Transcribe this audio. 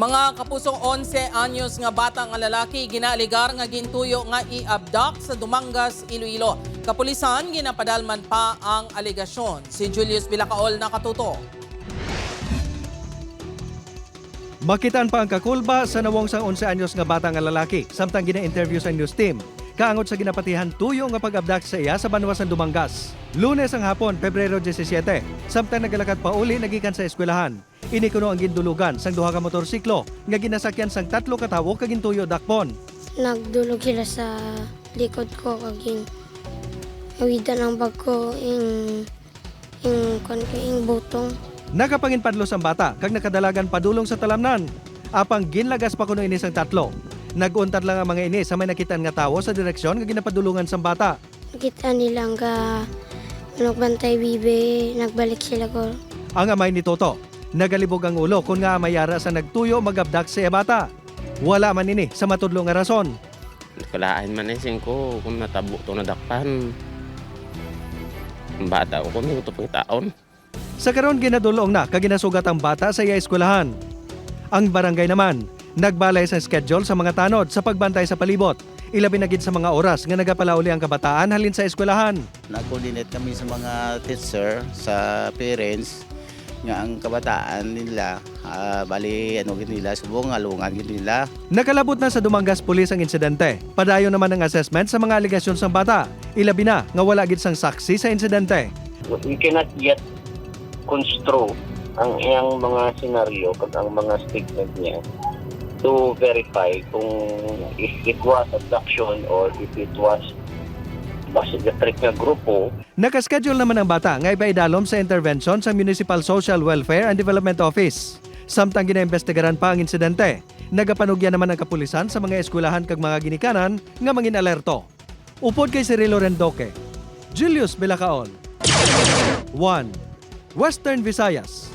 Mga kapusong, 11 anyos nga bata nga lalaki ginaaligar nga gintuyo nga i-abduct sa Dumangas, Iloilo. Kapulisan ginapadalman pa ang alegasyon. Si Julius Bilacaol, nakatuto. Makitaan pa ang kakulba sa nawong sang 11 anyos nga bata nga lalaki samtang gina-interview sa news team. Kaangot sa ginapatihan tuyo nga pag-abduct sa iya sa banwa sang Dumangas. Lunes ang hapon, Pebrero 17, samtang nagalakat pa uli nagikan sa eskwelahan. Ini kuno ang gindulugan sang duha ka motorsiklo nga ginasakyan sang tatlo ka tawo kag gintuyo dakpon. Nagdulog sila sa likod ko kag yung awidan ang bag ko ing kon ko ing butong. Nakapanginpadlos ang bata kag nakadalagan padulong sa talamnan. Apang ginlagas pa kuno ini sang tatlo. Naguntat lang ang mga ini sa may nakitaan nga tawo sa direksyon nga ginapadulungan sang bata. Nakita nila ang ga nagbantay bibe, nagbalik sila ko. Ang amay ni Toto, nagalibog ang ulo kung nga mayara sa nagtuyo magabdak sa iya bata. Wala man ini sa matudlo nga rason. Kalaan man eh, ko kung natabo to nadakpan. Ang bata ko kung hindi ko ito pangitaon. Sa karon ginadulong na kag ginasugat ang bata sa iya eskwelahan. Ang barangay naman, nagbalay sa schedule sa mga tanod sa pagbantay sa palibot. Ilabi na gid sa mga oras nga nagapalauli ang kabataan halin sa eskwelahan. Nag-coordinate kami sa mga teacher, sa parents, nga ang kabataan nila, bali ano gid nila, subong alungan gid nila. Nakalabot na sa Dumangas Police ang insidente. Padayon naman ang assessment sa mga alegasyon sang bata. Ilabi na nga wala gid sang saksi sa insidente. We cannot yet construe ang iyang mga senaryo kag ang mga statement niya to verify kung if it was abduction or if it was basta trick nga grupo. Nakaschedule naman ang bata nga ipaidalom sa intervention sa Municipal Social Welfare and Development Office. Samtang ginaimbestigaran pa ang insidente, nagapanugyan naman ang kapulisan sa mga eskwelahan kag mga ginikanan nga mangin alerto. Upod kay Cirilo Rendoque, Julius Belacaol, 1. Western Visayas.